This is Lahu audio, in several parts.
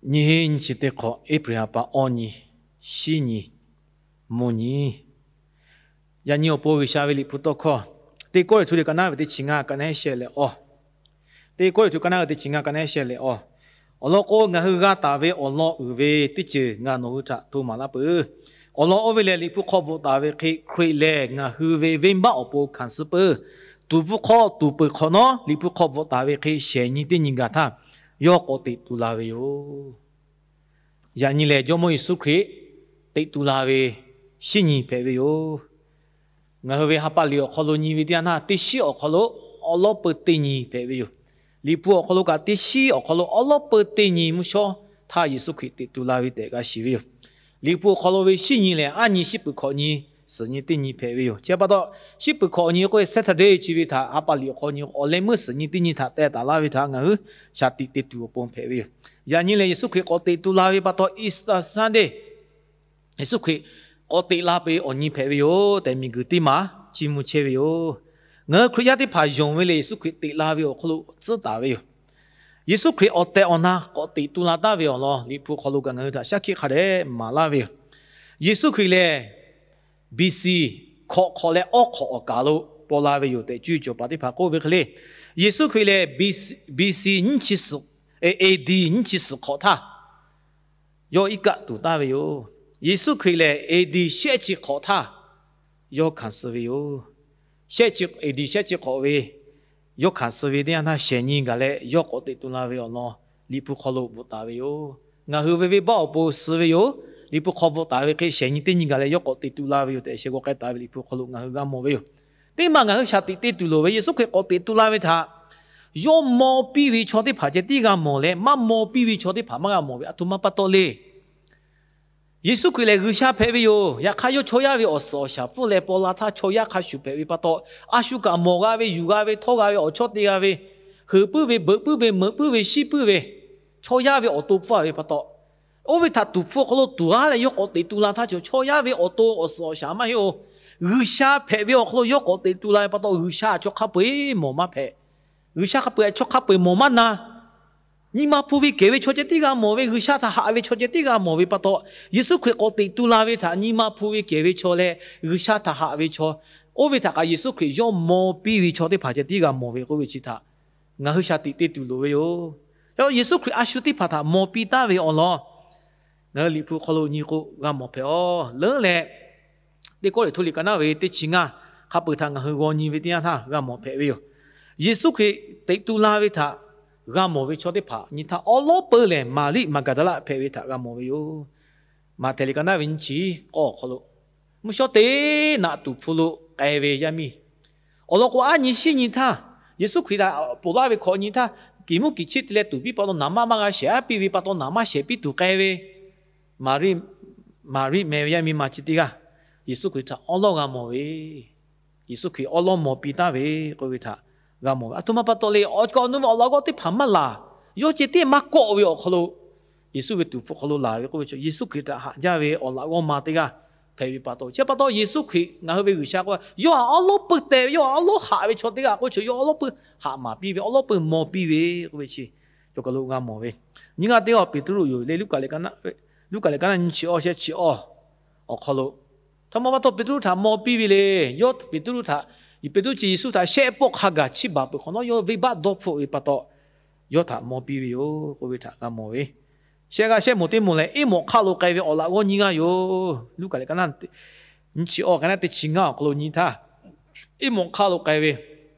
Nyiˇ heˆ nyiˇ chi teˇ hk'awꞈ, April ha pa awˇ nyi, shiˉ nyi, mvuhˇ nyi. Yaꞈ nyi awˬ pon G'uiˬsha ve Liꞈ hpu tawˇ hkawˇ, Teˇ Kawˇrenˍhtuˆ liꞈ ka naˉ ve teˇ chi ngaˇ ka naˉ sheh leh awˇ. Teˇ Kawˇrenˍhtuˆ ka naˉ ve teˇ chi ngaˇ ka naˉ sheh leh awˇ. Awˬ lawn k'o, ngaˬ hui g'a taˍ ve awˬ lawn uiˍ ve teˇ ceuˬ ngaˬ nawˬ hui htaꞈ hto maˍ laˇ peuˬ. Awˬ lawn oˇ ve lehˬ, Liꞈ hpu hk'aw bvuhꞈ taˍ ve hk'e, Hkriꞈ lehˬ ngaˬ hui ve venˇbaˆ awˬ pon hkanˍ suh peuˬ. Tuˍ hpfuh hk'aw tuˍ peuˬ hk'awꞈ nawˉ, Liꞈ hpu hk'aw bvuhꞈ taˍ ve hk'e shehˍ nyi teˇ nyi gaˬ htaˇ, yawˇ k'awꞈ teꞈ tu la ve yoˬ. Yaꞈ nyi lehˬ, Jawˇmawˇ Yeˍsuˆ Hkriꞈ teꞈ tu la ve shiˉ nyi hpehꞈ ve yoˬ. Ngaˬ hui ve ha pa liꞈ awˬ hk'aw lo nyi ve teˇ yanˇ htaˇ, teˇ shiˉ awˬ hk'aw lo awˉ lawˉ peu teˇ nyi hpehꞈ ve yoˬ. Liꞈ hpu awˬ hk'aw lo kaꞈ teˇ shiˉ awˬ hk'aw lo awˉ lawˉ peu teˇ nyi mvuhˇ shawˉ htaˇ Yeˍsuˆ Hkriꞈ teꞈ tu la ve tehꞈ g'a shiˍ ve yoˬ. Liꞈ hpu awˬ hk'aw lo ve shiˉ nyi lehˬ, aˉ nyi shiˉ peuˬ hkawꞈ nyi suhˍ nyi teˇ nyi hpehꞈ ve yoˬ. Chi pa taw, shiˉ peuˬ hkawꞈ nyi k'oˆ ve Saturday chi ve htaꞈ ha pa liꞈ awˬ hk'aw nyi awˬ leh meuˇ suhˍ nyi teˇ nyi htaꞈ teh taˍ laˇ ve htaꞈ ngaˬ hui shaˍ tiꞈ te tuˬ awˬ pon hpehꞈ ve yoˬ. Yaꞈ nyi lehˬ, Yeˍsuˆ Hkriꞈ k'awꞈ teꞈ tu la ve pa taw, Easter Sunday Yeˍsuˆ Hkriꞈ k'awꞈ teꞈ la ve awˬ nyi hpehꞈ ve yoˬ tehꞈ miˬguiˬ teˇ maˬ chiˇ mvuh chehˇ ve yoˬ. Ngaˬ hui Hkriꞈ yaˇ teˇ hpaˍ yonˍ ve lehˬ, Yeˍsuˆ Hkriꞈ teꞈ la ve awˬ hk'aw lo tcuhˉ taˍ ve yoˬ. Yeˍsuˆ Hkriꞈ awˬ tehˬ awˬ na k'awꞈ teꞈ tu la taˍ ve awˬ lawn Liꞈ hpu hk'aw lo kaꞈ ngaˬ hui htaꞈ shaˉ hkiˆ hk'a dehꞈ maˍ laˇ ve yoˬ. Yeˍsuˆ Hkriꞈ lehˬ, B C hkawꞈ hk'awꞈ leh awˉ hk'awꞈ awˬ kaˍ lo paw la ve yoˬ tehꞈ, cuˇ yiˍ cawˬ paˍ teˇ hpaˍ k'oˆ ve hk'e le, Yeˍsuˆ Hkriꞈ lehˬ B C, B C nyiˇ chi suhˍ, A D nyiˇ chi suhˍ hk'awꞈ htaˇ, yawˇ iˉ kaˆ tuˍ taˍ ve yoˬ. Yeˍsuˆ Hkriꞈ lehˬ A D shehˆ chi hk'awꞈ htaˇ yawˇ hkanˍ suh ve yoˬ. Shehˆ chi, A D shehˆ chi hk'awꞈ ve yawˇ hkanˍ suh ve teˇ yanˇ htaˇ, shehˍ nyi gaˬ leh yawˇ k'awꞈ teꞈ tu la ve awˬ lawn Liꞈ hpu hk'aw lo bvuhꞈ taˍ ve yoˬ. Ngaˬ hui ve venˇbaˆ awˬ pon suh ve yoˬ. Liꞈ hpu hk'aw bvuhꞈ taˍ ve hk'e, shehˍ nyi teˇ nyi gaˬ leh yawˇ k'awꞈ teꞈ tu la ve yoˬ tehꞈ, sheh g'aw k'ai taˍ ve Liꞈ hpu hk'aw lo ngaˬ hui g'a mawˬ ve yoˬ. Teˇ maˬ ngaˬ hui shaˍ tiꞈ te tuˬ loˍ ve, Yeˍsuˆ Hkriꞈ k'awꞈ teꞈ tu la ve htaꞈ yawˇ maw piˇ ve chaw teˇ hpaˍ ceh tiˉ g'a mawˬ leh, maˇ maw piˇ ve chaw teˇ hpaˍ maˇ g'a mawˬ ve. Aˬ htoꞈ ma pa taw le. Yeˍsuˆ Hkriꞈ lehˬ G'uiˬsha hpehꞈ ve yoˬ. Yaꞈ hk'aˇ, yawˇ chaw yaˇ ve awˬ suhˍ awˬ shaˍ pfuhˇ leh paw la htaˇ, chaw yaˇ hk'a shuˍ hpehꞈ ve pa taw, a shu kaꞈ mawˬ g'a ve, yuˬ g'a ve, htawˇ g'a ve, awˬ chawˇ te g'a ve, heuꞈ puiˉ ve, beuꞈ puiˉ ve, meuꞈ puiˉ ve, shiˉ puiˉ ve, chaw yaˇ ve awˬ to pfuhˇ ve pa taw, oˇ ve htaꞈ tuˍ hpfuh awˬ hk'aw lo tuˍ g'aˇ leh yawˇ k'awꞈ teꞈ tu la htaˇ, chaw yaˇ ve awˬ to awˬ suhˍ awˬ shaˍ maˇ heˆ-oˬ. G'uiˬsha hpehꞈ ve awˬ hk'aw lo yawˇ k'awꞈ teꞈ tu la ve pa taw, G'uiˬsha chaw hk'a peu-eˬ mawˬ maˇ hpehꞈ. G'uiˬsha hk'a peu-eˬ chaw hk'a peu-eˬ mawˬ maˇ na. Nyi ma hpu ve kehˬ ve chaw ceh tiˉ g'a mawˬ ve, G'uiˬsha htaꞈ haꞈ ve chaw ceh tiˉ g'a mawˬ ve pa taw, Yeˍsuˆ Hkriꞈ k'awꞈ teꞈ tu la ve htaꞈ nyi ma hpu ve kehˬ ve chaw leh G'uiˬsha htaꞈ haꞈ ve chaw, oˇ ve htaꞈ kaꞈ Yeˍsuˆ Hkriꞈ yawˇ maw piˇ ve chaw teˇ hpaˍ ceh tiˉ g'a mawˬ ve k'oˆ ve chi htaꞈ ngaˬ hui shaˍ tiꞈ te tuˬ loˍ ve yoˬ. Yawˇ Yeˍsuˆ Hkriꞈ a shu teˇ hpaˍ htaꞈ maw piˇ taˍ ve awˬ lawn ngaˬ hui Liꞈ hpu hk'aw lo nyi k'o g'a mawˬ hpehꞈ-aˬ. Leuˉ leh, Teˇ Kawˇrenˍhtuˆ liꞈ ka naˉ ve teˇ chi ngaˇ hk'a peu-eˬ htaꞈ ngaˬ hui g'aw nyi ve teˇ yanˇ htaˇ g'a mawˬ hpehꞈ ve yoˬ. Yeˍsuˆ Hkriꞈ teꞈ tu la ve htaꞈ g'a mawˬ ve chaw teˇ hpaˍ nyi htaˇ, awˉ lawˉ peuˬ lehˬ Maˍriˆ Maˍgaˍdaˍlaˆ hpehꞈ ve htaꞈ g'a mawˬ ve yoˬ. Maꞈhtehˍ liꞈ ka naˉ ve nyiˇ chi k'awˇ awˬ hk'aw lo, mvuhˇ shawˉ teˇ naꞈ tuˍ hpfuh lo k'ai ve yaˇ miˇ awˬ lawn k'o, aˉ nyi shiˉ nyi htaˇ Yeˍsuˆ Hkriꞈ htaꞈ ponˬ laˇ ve hkawꞈ nyi htaˇ, kiˬ muˉ kiˬ chiˆ te leh tuˍ piˇ pa taw, naˍ manˇ maˇ g'a shehˍ aˉ piˇ ve pa taw, naˍ manˇ shehˍ piˇ tuˬ k'ai ve Maˍriˆ, Maˍriˆ meh ve yaˇ miˇ ma chi teˇ g'aˇ Yeˍsuˆ Hkriꞈ htaꞈ awˉ lawˉ g'a mawˬ ve, Yeˍsuˆ Hkriꞈ awˉ lawˉ maw piˇ taˍ ve k'oˆ ve htaꞈ g'a mawˬ ve. Aˬ htoꞈ ma pa taw le, awˬ kaꞈ awˬ nu ve awˬ laꞈ g'awˇ teˇ hpaˍ maˇ laˬ, yawˇ ceh tiˉ maˇ kawˆ ve awˬ hk'aw lo Yeˍsuˆ ve tuˍ hpfuh hk'aw lo laˬ ve k'oˆ ve chaw, Yeˍsuˆ Hkriꞈ htaꞈ haꞈ jaˇ ve awˬ laꞈ g'awˇ ma teˇ g'aˇ hpehꞈ ve pa taw, chi pa taw Yeˍsuˆ Hkriꞈ ngaˬ hui ve G'uiˬsha k'o, yawˇ htaꞈ awˉ lawˉ peuˬ teh ve, yawˇ htaꞈ awˉ lawˉ haꞈ ve chaw teˇ g'aˇ k'oˆ ve chaw, yawˇ awˉ lawˉ peuˬ haꞈ maˍ piˇ ve, awˉ lawˉ peuˬ maw piˇ ve k'oˆ ve chi, cawˬ kaˬ lo g'a mawˬ ve. Nyiˇ g'aˇ teˇ g'aˇ Peˍtruˆ yoˬ leh, Luˉkaꞈ liꞈ ka naˉ nyiˇ chi awˇ shehˆ chi awˇ awˬ hk'aw lo, htaꞈ ma pa taw Peˍtruˆ htaꞈ maw piˇ ve le. Yawˇ Peˍtruˆ htaꞈ, Peˍtruˆ chi Yeˍsuˆ htaꞈ shehˆ pawˆ hk'a gaˬ chiˇ baˬ peuˬ hk'awꞈ nawˉ, yawˇ venˇbaˆ dawˇ hpfuhˆ ve pa taw, yawˇ htaꞈ maw piˇ ve yoˬ k'oˆ ve htaꞈ g'a mawˬ ve. Shehˆ g'aˇ shehˆ moˍ teˇ moˍ lehˬ, Eˇmawꞈ hk'aˆ lo k'ai ve awˬ laꞈ g'awˇ nyiˇ g'aˇ yoˬ. Luˉkaꞈ liꞈ ka naˉ nyiˇ chi awˇ ka naˉ teˇ chi ngaˇ awˬ hk'aw lo nyi htaˇ, Eˇmawꞈ hk'aˆ lo k'ai ve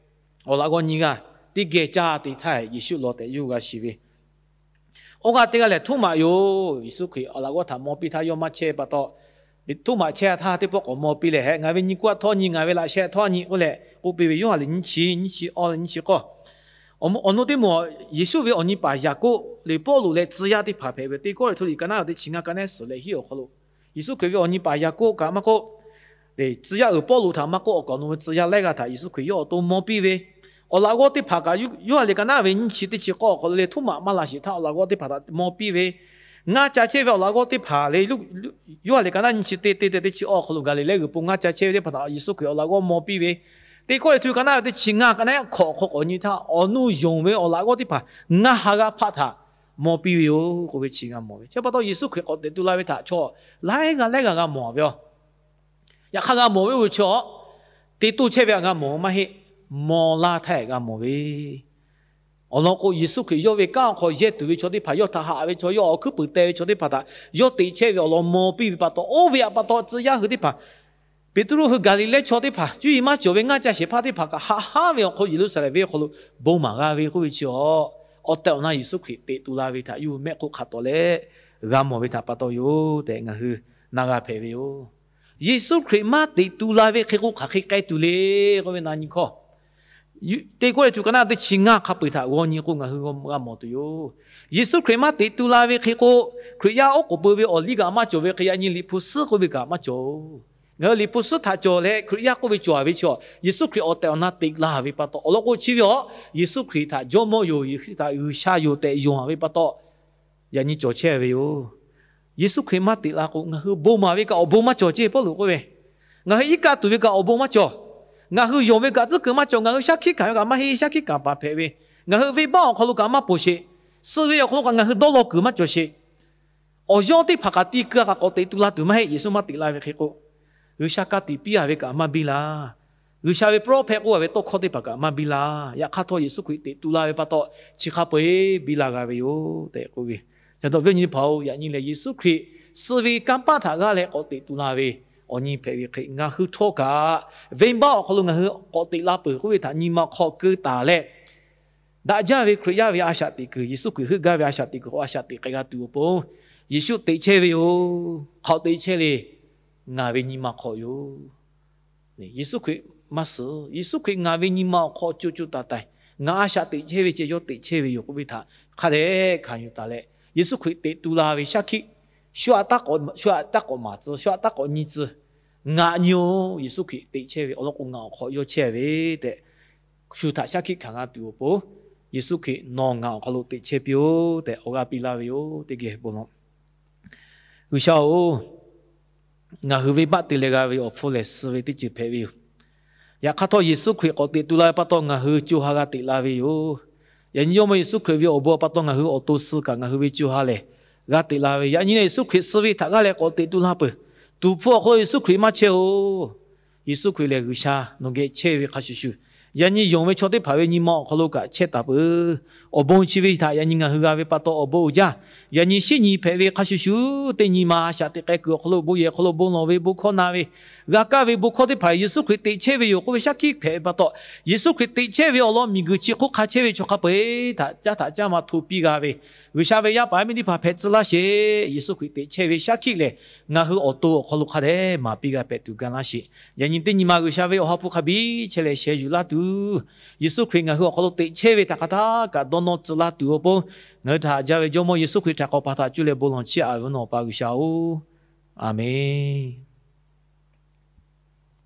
awˬ laꞈ g'awˇ nyiˇ g'aˇ teˇ geh caˇ te htaˇ, Yeˍsuˆ lawˬ tehꞈ yuˬ g'a shiˍ ve, awˬ g'aˇ teˇ g'aˇ lehˬ, Htoˉmaꞈ yoˬ. Yeˍsuˆ Hkriꞈ awˬ laꞈ g'awˇ htaꞈ maw piˇ htaˇ yawˇ maˇ chehˇ pa taw, Htoˉmaꞈ chehˇ htaˇ teˇ pawˆ k'awꞈ maw piˇ leh, Heh, ngaˬ ve nyi kuˇ aꞈ htawˇ nyi, ngaˬ ve laꞈ sheh aꞈ htawˇ nyi k'oˆ leh k'oˆ piˇ ve, Yoˇhanˬ liꞈ nyiˇ chi, nyiˇ chi awˇ leh nyiˇ chi k'awˇ. Awˬ nu teˇ moˍ Yeˍsuˆ ve awˬ nyi paˍ Yaˍkoˆ leh Pawˇluꞈ leh tcuh yaˇ teˇ hpaˍ hpehꞈ ve, Teˇ Kawˇrenˍhtuˆ liꞈ ka naˉ teˇ chi ngaˇ ka naˉ suhˍ leh hiˉ awˬ hk'aw lo, Yeˍsuˆ Hkriꞈ ve awˬ nyi paˍ Yaˍkoˆ kaꞈ maˇ k'oˆ, tcuh yaˇ uiˍ Pawˇluꞈ htaꞈ maˇ k'oˆ, awˬ kaꞈ awˬ nu ve tcuh yaˇ laiˉ g'aˇ htaꞈ Yeˍsuˆ Hkriꞈ yawˇ awˬ to maw piˇ ve, awˬ laꞈ g'awˇ teˇ hpaˍ kaꞈ Yoˇhanˬ liꞈ ka naˉ ve nyiˇ chi teˇ chi k'awˇ awˬ hk'aw lo leh Htoˉmaꞈ maˇ la sheˍ htaˇ awˬ laꞈ g'awˇ teˇ hpaˍ htaꞈ maw piˇ ve, ngaˇ ca chehˇ ve awˬ laꞈ g'awˇ teˇ hpaˍ leh Yoˇhanˬ liꞈ ka naˉ nyiˇ chi teˇ, teˇ, teˇ, teˇ chi awˇ awˬ hk'aw lo Gaˍliˍlehˇ g'uiˬ po ngaˇ ca chehˇ ve teˇ hpaˍ htaꞈ Yeˍsuˆ Hkriꞈ awˬ laꞈ g'awˇ maw piˇ ve, Teˇ Kawˇrenˍhtuˆ ka naˉ ve teˇ chi ngaˇ ka naˉ hk'awꞈ hk'aw k'awꞈ nyi htaˇ, awˬ nu yonˍ ve awˬ laꞈ g'awˇ teˇ hpaˍ ngaˇ ha g'aˇ hpaˆ htaꞈ maw piˇ ve yoˬ k'oˆ ve chi g'a mawˬ ve. Chi pa taw Yeˍsuˆ Hkriꞈ k'awꞈ teꞈ tu la ve htaꞈ chaw laiˉ g'aˇ lehˉ g'aˇ g'a mawˬ ve yoˬ. Yaꞈ hk'aˇ g'a mawˬ ve oˇ ve chi, te toˇ chehˇ ve htaꞈ g'a mawˬ maˇ heˆ, maw laˇ htaˇ g'a mawˬ ve. Awˬ lawn k'o, Yeˍsuˆ Hkriꞈ yawˇ ve kanˉ awˬ hk'aw yehˇ tuˬ ve chaw teˇ hpaˍ, yawˇ htaꞈ haꞈ ve chaw, yawˇ awˬ hkuiˉ puiˍ teh ve chaw teˇ hpaˍ htaꞈ yawˇ teꞈ chehˇ ve awˬ lawn maw piˇ ve pa taw, oˇ ve htaꞈ pa taw tcuh yaˇ hui teˇ hpaˍ, Peˍtruˆ hui Gaˍliˍlehˇ chaw teˇ hpaˍ, cuˇ yiˍ maˇ cawˬ ve ngaˇ ca shehˍ hpaˇ teˇ hpaˍ kaꞈ haꞈ haˉ ve awˬ hk'aw lo Yeˍruˆsaˍlehnˍ venˇ awˬ hk'aw lo bon maˍ g'a ve k'oˆ ve chi, awˬ tehˬ awˬ na Yeˍsuˆ Hkriꞈ teꞈ tu la ve htaꞈ yawˇ hui mehˆ hk'oˆ hk'a tawˍ leh g'a mawˬ ve htaꞈ pa taw yoˬ tehꞈ ngaˬ hui na g'a hpehꞈ ve yoˬ. Yeˍsuˆ Hkriꞈ maˇ teꞈ tu la ve hk'e k'o, hk'aˬ hk'e k'ai tuˬ le k'oˆ ve na nyi hkawˇ, Teˇ Kawˇrenˍhtuˆ ka naˆ teˇ chi ngaˇ hk'a peu-eˬ htaꞈ g'aw nyi k'o, ngaˬ hui g'a mawˬ tuˬ yoˬ. Yeˍsuˆ Hkriꞈ maˇ teꞈ tu la ve hk'e k'o, Hkriꞈ yaˇ oˉ k'oˍ pui ve awˬ liˇ kaꞈ maˇ cawˬ ve hk'e, yaꞈ nyi Liꞈ hpu suhˉ k'oˆ ve kaꞈ maˇ cawˬ-oˬ. Ngaˬ hui Liꞈ hpu suhˉ htaꞈ cawˬ leh Hkriꞈ yaˇ k'oˆ ve cawˬ-a ve chi, Yeˍsuˆ Hkriꞈ awˬ tehˬ awˬ na teꞈ la ve pa taw, awˬ lawn k'o chi ve awˬ, Yeˍsuˆ Hkriꞈ htaꞈ Jawˇmawˇ yoˬ, Yeˍsuˆ Hkriꞈ htaꞈ G'uiˬsha yoˬ tehꞈ yonˍ-a ve pa taw, yaꞈ nyi cawˬ chehˇ ve yoˬ. Yeˍsuˆ Hkriꞈ maˇ teꞈ la k'o, ngaˬ hui bon maˍ ve kaꞈ awˬ bon maˇ cawˬ ceˇ. Pawˇluꞈ k'oˆ ve, ngaˬ hui iˉ kaˆ tuˬ ve kaꞈ awˬ bon maˇ cawˬ. Ngaˬ hui yonˍ ve kaꞈ tcuhˉ kuiˬ maˇ cawˬ. Ngaˬ hui shaˉ hkiˆ hkanˍ ve kaꞈ maˇ heˆ, shaˉ hkiˆ hkanˍ paˍ hpehꞈ ve. Ngaˬ hui venˇbaˆ awˬ hk'aw lo kaꞈ maˇ poˬ sheˍ. Suh ve awˬ hk'aw lo kaꞈ ngaˬ hui dawˇ law kuiˬ maˇ cawˬ sheˍ. Awˬ yawˇ teˇ hpaˍ kaꞈ ti keu-a kaꞈ k'awꞈ teꞈ tu la tuˬ maˇ heˆ, Yeˍsuˆ maˇ teꞈ la ve hk'e k'o. G'uiˬsha ka tiꞈ piˇ-a ve kaꞈ maˇ biˇ laˇ. G'uiˬsha ve prophet k'oˆ-a ve tawˇ hkawˇ teˇ hpaˍ kaꞈ maˇ biˇ laˇ. Yaꞈ hk'aˇ htawˇ Yeˍsuˆ Hkriꞈ teꞈ tu la ve pa taw, chi hk'a peu-eˬ biˇ la g'a ve yoˬ tehꞈ k'oˆ ve. Ca dawꞈ viˉ awˬ nyi teˇ hpaˍ-oˬ, yaꞈ nyi lehˬ Yeˍsuˆ Hkriꞈ suh ve kanˇ paˆ htaꞈ g'aˇ leh k'awꞈ teꞈ tu la ve awˬ nyi hpehꞈ ve hk'e, ngaˬ hui htawˇ kaꞈ venˇbaˆ awˬ hk'aw lo ngaˬ hui k'awꞈ teꞈ la peuˬ k'oˆ ve htaꞈ nyi ma hk'aw keu taˍ leh, daꞈ jaˇ ve Hkriꞈ yaˇ ve a shaꞈ teꞈ kuiˬ, Yeˍsuˆ Hkriꞈ heuˆ gaˇ ve a shaꞈ teꞈ kuiˬ k'o, a shaꞈ teꞈ k'ai g'a tuˬ awˬ pon, Yeˍsuˆ teꞈ chehˇ ve yoˬ. Hk'aꞈ teꞈ chehˇ le, ngaˬ ve nyi ma hk'aw yoˬ. Yeˍsuˆ Hkriꞈ maˇ suhˍ. Yeˍsuˆ Hkriꞈ ngaˬ ve nyi ma awˬ hk'aw co co taiˍ taiˍ, ngaˬ a shaꞈ teꞈ chehˇ ve ceh yawˇ teꞈ chehˇ ve yoˬ k'oˆ ve htaꞈ hk'a dehꞈ hkanˍ yuˬ taˍ leh, Yeˍsuˆ Hkriꞈ teꞈ tu la ve shaˉ hkiˆ, shu aꞈ taˇ k'awꞈ maˍ tcuh, shu aꞈ taˇ k'awꞈ nyi tcuh, ngaˬ nyi-oˬ, Yeˍsuˆ Hkriꞈ teꞈ chehˇ ve awˬ lawn k'o, ngaˬ awˬ hk'aw yawˇ chehˇ ve tehꞈ, shu htaꞈ shaˉ hkiˆ hkanˍ g'a tuˬ awˬ pon, Yeˍsuˆ Hkriꞈ nawˬ ngaˬ awˬ hk'aw lo teꞈ chehˇ piˇ-oˆ tehꞈ awˬ g'aˇ piˇ laˇ ve yoˬ. Teˇ geh bon lawˬ. G'uiˬsha-oˬ, ngaˬ hui venˇbaˆ te leh g'a ve awˬ hpfuhˇ lehˬ, suh ve teˇ ceuˬ hpehꞈ ve yoˬ. Yaꞈ hk'aˇ htawˇ, Yeˍsuˆ Hkriꞈ k'awꞈ teꞈ tu la ve pa taw, ngaˬ hui co ha g'a teꞈ la ve yoˬ. Yaꞈ nyi Jawˇmawˇ Yeˍsuˆ Hkriꞈ ve awˬ bon pa taw, ngaˬ hui awˬ to suh kaꞈ ngaˬ hui ve co ha lehˬ, g'a teꞈ la ve. Yaꞈ nyi lehˬ, Yeˍsuˆ Hkriꞈ suh ve htaꞈ g'aˇ leh k'awꞈ teꞈ tu la peuˬ. Tuˍ hpfuh awˬ hk'aw lo Yeˍsuˆ Hkriꞈ maˇ chehˇ-oˬ. Yeˍsuˆ Hkriꞈ lehˬ G'uiˬsha nawˬ geh chehˇ ve hk'a shuˍ shuˍ, yaꞈ nyi yonˍ ve chaw teˇ hpaˍ ve nyi ma awˬ hk'aw lo kaꞈ chehˇ taˍ peuˬ. Awˬ bon chi ve htaꞈ yaꞈ nyi ngaˬ hui g'a ve pa taw awˬ bon uiˍ jaˇ. Yaꞈ nyi shinˉ nyi hpehꞈ ve hk'a shuˍ shuˍ, teˇ nyi ma a shaꞈ teꞈ k'ai kuiˬ awˬ hk'aw lo, bon yehˬ awˬ hk'aw lo bon lawˬ ve, bon hkawˇ na ve, g'a kaˇ ve bon hkawˇ teˇ hpaˍ Yeˍsuˆ Hkriꞈ teꞈ chehˇ ve yoˬ k'oˆ ve shaˉ hkiˆ hpehꞈ ve pa taw, Yeˍsuˆ Hkriꞈ teꞈ chehˇ ve awˬ lawn miˬguiˬ chi hk'oˆ hk'a chehˇ ve chaw hk'a peu-eˬ htaꞈ caˇ htaꞈ caˇ ma hto piˇ g'a ve, G'uiˬsha ve yaˇ paˍ yaˇ miˇ teˇ hpaˍ hpehꞈ tcuh laˇ sheˍ. Yeˍsuˆ Hkriꞈ teꞈ chehˇ ve shaˉ hkiˆ lehˬ, ngaˬ hui awˬ to awˬ hk'aw lo hk'a dehꞈ maˍ piˇ g'a hpehꞈ tuˬ ga laˇ sheˍ. Yaꞈ nyi teˇ nyi ma G'uiˬsha ve awˬ ha hpu hk'a biˇ chehˇ leh sheh yuˬ laˇ tuˬ, Yeˍsuˆ Hkriꞈ ngaˬ hui awˬ hk'aw lo teꞈ chehˇ ve htaꞈ hk'a htaˇ kaꞈ dawˇ nawˇ tcuh laˇ tuˬ awˬ pon, ngaˬ hui htaꞈ haꞈ jaˇ ve Jawˇmawˇ Yeˍsuˆ Hkriꞈ htaꞈ k'awꞈ pa htaꞈ cuˇ leh bon lawˬ chiˇ aꞈ ve nawˬ pa G'uiˬsha-oˬ, Aˍmenˬ.